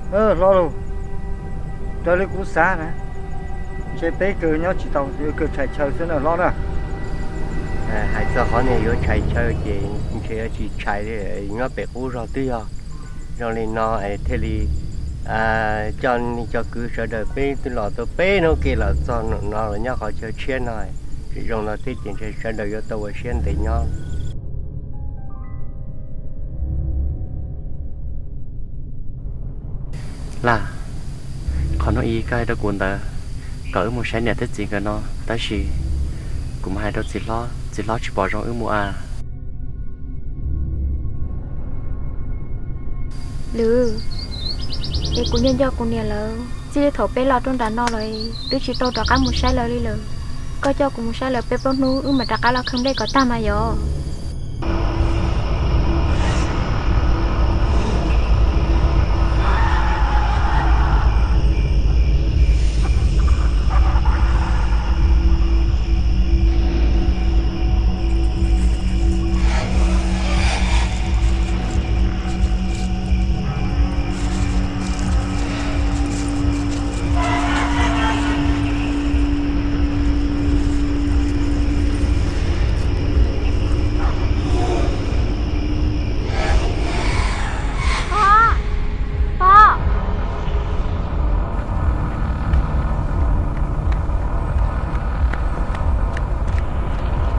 Hlob lauj, raws li kuv xav na, ntshe peb kawg nyob tsis tau, yuav kawg tshais chaw xwb na hlob na. Hais txog qhov niag yuav tshais chaw ces ntshe yuav tsis tshais li, nyob pem qub zog twb yog zoo li no es thiaj li coj nej cov kwv sawv daws peb twb los tau peb hnub ke los txog no los nyob qhov chaw tshiab no, tsis zoo no thiab ces ntshe sawv daws yuav tau ua siab ntev nyob. Laj, qhov no ib koj hais rau kuv ntawd, kom wb mus saib niam thiab txiv nkawd no, tab sis kuv mus hais rau txiv hlob, txiv hlob tsis pom zoo wb mus a. Lwm, es kuv nco nco kuv niam lawv txij li thaum peb los rau nram no lawm twb tsis tau rov qab mus saib lawv li lawm. Koj coj kuv mus saib lawv peb plaub hnub wb mam rov qab los khaws nplej kom tag mas yog.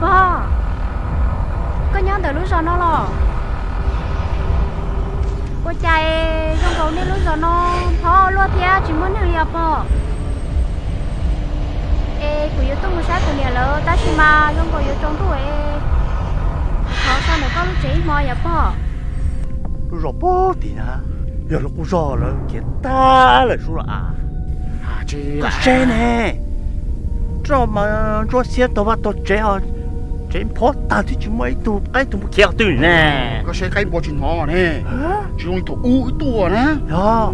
Pog, koj nyob ntawm lub zos no los? Ua cas zoo nkaus nej lub zos no phob luaj thiab tsis muaj neeg li os pog? Es kuv yuav tuaj mus saib kuv niam lawv tab sis mas zoo nkaus yuav tsaus ntuj es thov so ntawm koj lub tsev ib hmo yom pog. Lub zos pog tim na, yog lub qub zog lawv khiav tag lawm sub los as. Koj saib ne, roj mas ntsuab xiab tau vaj tau tsev, tsev phob tag twb tsis muaj ib tug qaib tus npua khiav qhov twg ne. Koj saib qaib npua tsis hnov ne, tsis zoo li thaum ub wb tuaj na. Yog.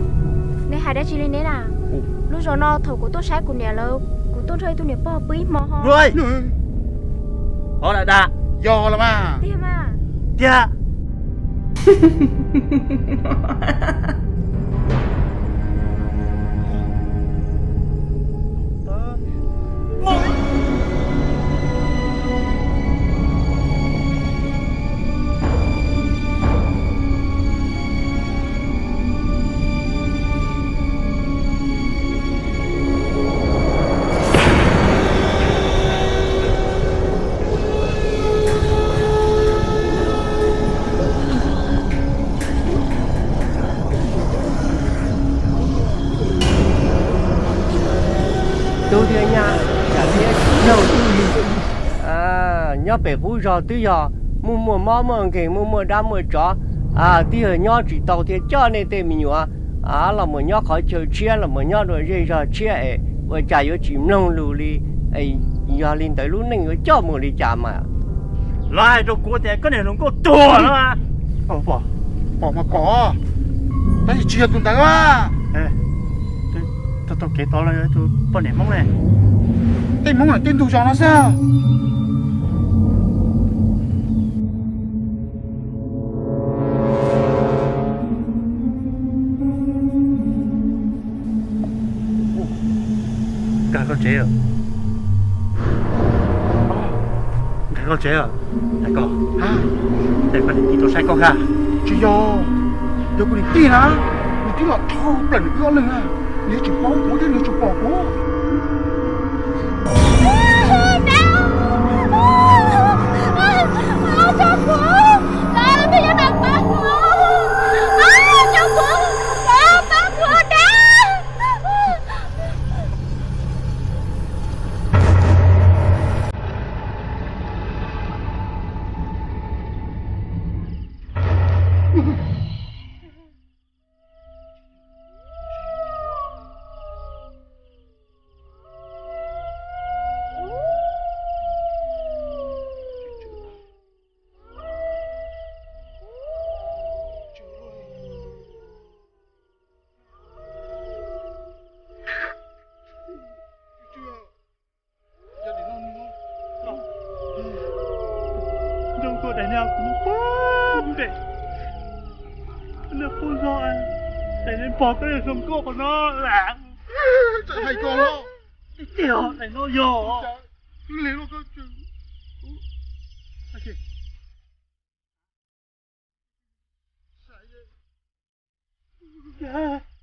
Neb hais dab tsi li neb na? Lub zos no thaum kuv tuaj saib kuv niam lawv, kuv tuaj nrog ib tug niam pog pw ib hmo ho. Ov, da da. Yog los mas. Tiag mas. Tiag. Tub thiab nyab, yam li tsis mloog. Nyob pem qub zog twb yog muaj muaj mob muaj nkeeg, muaj muaj dab muaj tsov, twb yog nyob tsis tau thiaj coj nej tej me nyuam los mus nyob qhov chaw tshiab, los mus nyob dua zej zog tshiab es ua cas yuav tsis mloog lus li, yog li ntawd lub neej yuav coj mus li cas mas. Lawv hais rau kuv tias koj niam hluas nkauj tuag no. Pom mas pom, tab sis tsis yog tus ntawd. Taug taug kev tod los yog tus poj niam Hmoob ne. Tej Hmoob lawm tej ntug zos no xwb. Nkag koj tsev, nkag koj tsev, hais koj, hais koj niam tij tuaj saib koj kag. Tsis yog, yog kuv niam tij na, nws twb los dhau plaws nws wb ob leeg na, nws yuav tsis paub kuv thiab nws yuav tsis pom kuv. Zoo kawg daim niag kuv mus puag pem, niag qub zog, Pog koj zoo nkauj qhov no las. Hais ko los. Tiag tiag, daim no yog. Twb lig los koj tseem. Tiag.